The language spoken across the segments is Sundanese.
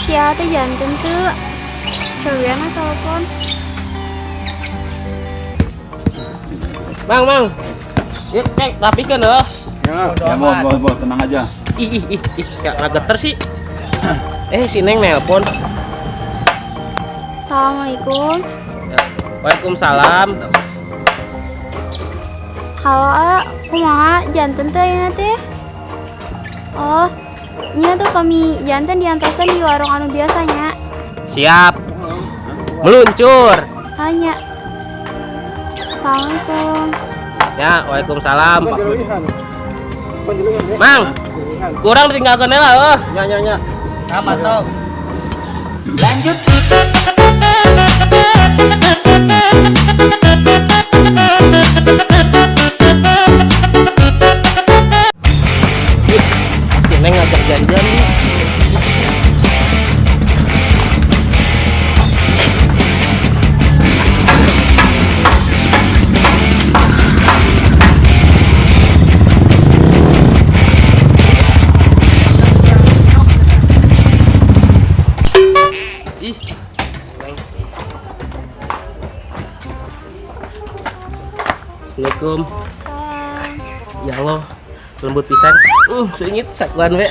Si Aa teh janten tuh. Cobian telepon. Mang, mang. Yuk, cek, rapikeun heuh. Ya, bos, bos, bos, tenang aja. Ih, ih, ih, ih, ya ngageter sih. Eh, si Neng nelpon. Assalamualaikum. Ya. Waalaikumsalam. Halo, A, kumaha janten teh ayeuna teh? Oh, nya tuh kami janten diantosan di warung anu biasanya. Siap. Meluncur. Tanya. Assalamualaikum. Ya, waalaikumsalam. Mang, kurang ditinggalkan lah, heuh. Ya, ya, ya. Sama tuh. Lanjut. Ih, si Neng ngajak janjian nih. Ih, Neng. Assalamualaikum. Salam. Ya Allah, lembut pisan. Seungit sakuan we.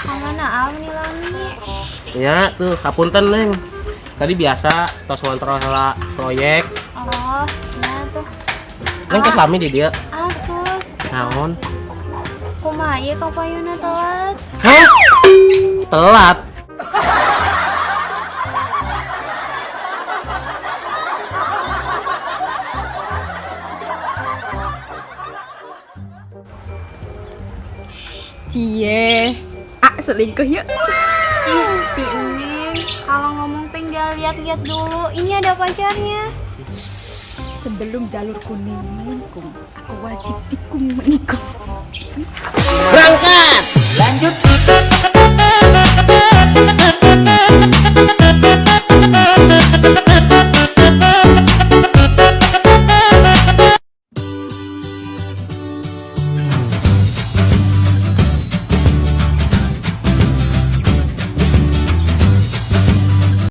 Kamana ah meni lami? Ya, tuh hapunten Neng. Tadi biasa tos ngontrol heula proyek. Oh, nya tuh. Neng tos lami di dieu. Ah, terus Naon? Kumaha ieu ka payuna telat? Hah? Telat. Cie, ah selingkuh yuk. Ih, si Neng, kalau ngomong tinggal lihat-lihat dulu. Ini ada pacarnya. Sebelum jalur kuning melengkung, aku wajib tikung menikung. Berangkat. Lanjut.